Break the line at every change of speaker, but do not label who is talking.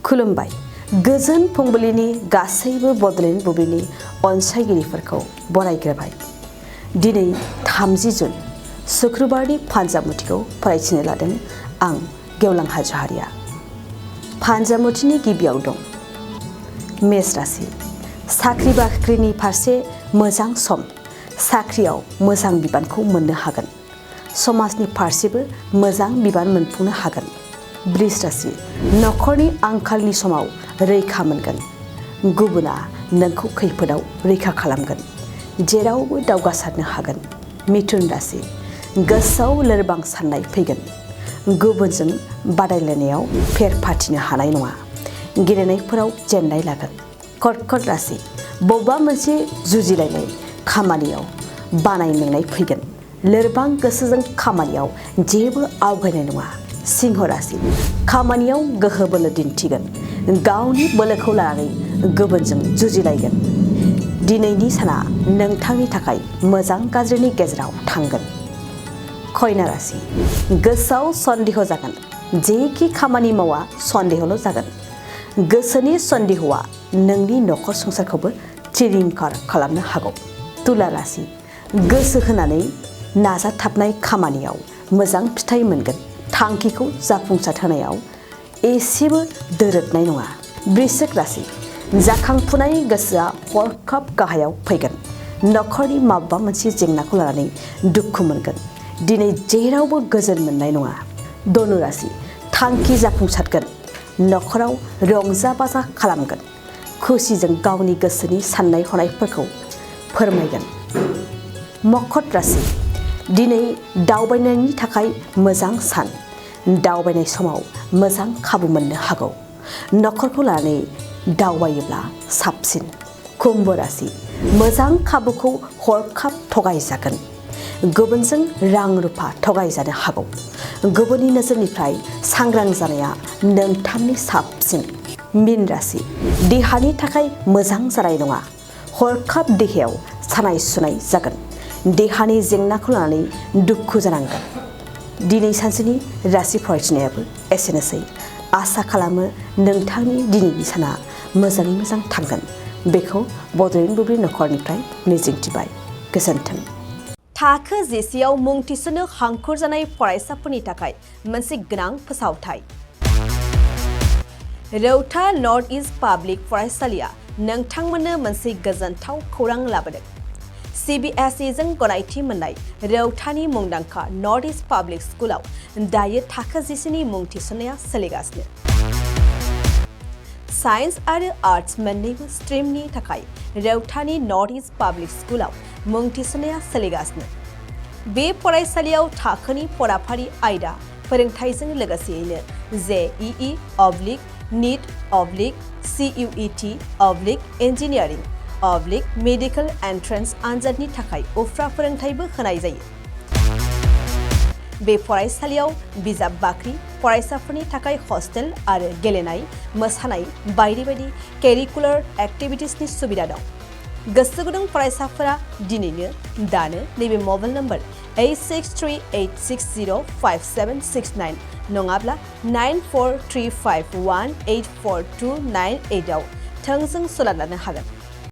खुलुमबाय गोजोन फुंबिलिनि गासैबो बडलेण्ड बुब्लिनि अनसायगिरिफोरखौ बरायग्रोबाय। दिनै 30 जुन शुक्रबारनि फान्जामुथिखौ फरायथिनो लादों आं गेवलां हाज'वारिया। फान्जामुथिनि गिबियाव दं मेष राशि। साख्रि बाख्रिनि फारसे मोजां सम, साख्रियाव मोजां बिबानखौ मोननो हागोन। समाजनि फारसेबो मोजां बिबान मोनफुंनो हागोन। वृष राशि। नखरनि आंखालनि समाव रैखा मोनगोन। गुबुना नोंखौ खैफोदाव रैखा खालामगोन। जेरावबो दावगासारनो हागोन। मिथुन राशि। गोसोआव लोरबां साननाय फैगोन। गुबुनजों बादायलायनायाव फेर फाथिनो हानाय नङा। गेलेनायफोराव जेननाय लागोन। कर्कट राशि। बबेबा मोनसे जुजिलायनाय खामानियाव बानाय मेंनाय फैगोन। लोरबां गोसोजों खामानियाव जेबो आवगायनाय नङा। सिंह राशि। खामानियाव गोहो बोलो दिन्थिगोन। गावनि बोलोखौ लानानै गुबुनजों जुजिलायगोन। दिनैनि साना नोंथांनि थाखाय मोजां गाज्रिनि गेजेराव थांगोन। कन्या राशि। गोसोआव सन्देह जागोन। जेखि खामानि मावा सन्देहल' जागोन। गोसोनि सन्देहआ नोंनि नखर संसारखौबो सिलिंखार खालामनो हागौ। तुला राशि। गोसो होनानै नाजाथाबनाय खामानियाव मोजां फिथाइ मोनगोन। थांखिखौ जाफुंसार होनायाव एसेबो दोरोदनाय नङा। वृश्चिक राशि। जाखांफुनाय गोसोआ हरखाब गाहायाव फैगोन। नखरनि माबा मोनसे जेंनाखौ लानानै दुखु मोनगोन। दिनै जेरावबो गोजोन मोननाय नङा। धनु राशि। थांखि जाफुंसारगोन। नखराव रंजा बाजा खालामगोन। खुसिजों गावनि गोसोनि साननाय हनायफोरखौ फोरमायगोन। मकर राशि। दिनै दावबायनायनि थाखाय मोजां सान। दावबायनाय समाव मोजां खाबु मोननो हागौ। नखरखौ लानानै दावबायोब्ला साबसिन। कुम्भ राशि। मोजां खाबुखौ हरखाब थगायजागोन। गुबुनजों रां रुफा थगायजानो हागौ। गुबुननि नोजोरनिफ्राय सांग्रां जानाया नोंथांनि साबसिन। मीन राशि। देहानि थाखाय मोजां जानाय नङा। हरखाब देहायाव सानाय सुनाय जागोन। देहानि जेंनाखौ लानानै दुखु जानांगोन। दिनै सानसेनि राशि फरायथिनायाबो एसेनोसै। आसा खालामो नोंथांनि दिनैनि साना मोजाङै मोजां थांगोन। बेखौ बडलेण्ड बुब्लि नखरनिफ्राय मिजिंथिबाय। गोजोन्थों।
थाखो जिसेआव मुं थिसननो हांखुर जानाय फरायसाफोरनि थाखाय मोनसे गोनां फोसावथाय। रौता नर्थ इस्ट पाब्लिक फरायसालिया नोंथांमोननो मोनसे गोजोनथाव खौरां लाबोदों। CBSE जों गनायथि मोननाय रौतानि मुंदांखा नर्थ इस्ट पाब्लिक स्कुलाव दायो थाखो जिसेनि मुं थिसननाया सोलिगासिनो। साइन्स आरो आर्ट्स मोन्नैबो स्ट्रिमनि थाखाय रौतानि नर्थ इस्ट पाब्लिक स्कुलाव मुं थिसननाया सोलिगासिनो। बे फरायसालियाव थाखोनि फराफारि आयदा फोरोंथायजों लोगोसेयैनो JEE, NEET, CUET, engineering, medical entrance आनजादनि थाखाय उफ्रा फोरोंथायबो होनाय जायो। बे फरायसालियाव बिजाब बाख्रि, फरायसाफोरनि थाखाय हस्टेल आरो गेलेनाय, मोसानाय बायदि बायदि केरिकुलार एक्टिभिटिसनि सुबिदा दं। गोसो गुदुं फरायसाफोरा दिनैनो दानो नैबे मबाइल नम्बर 8638605769 नङाब्ला 9435184298 आव थोंजों सोलाद लानो हागोन।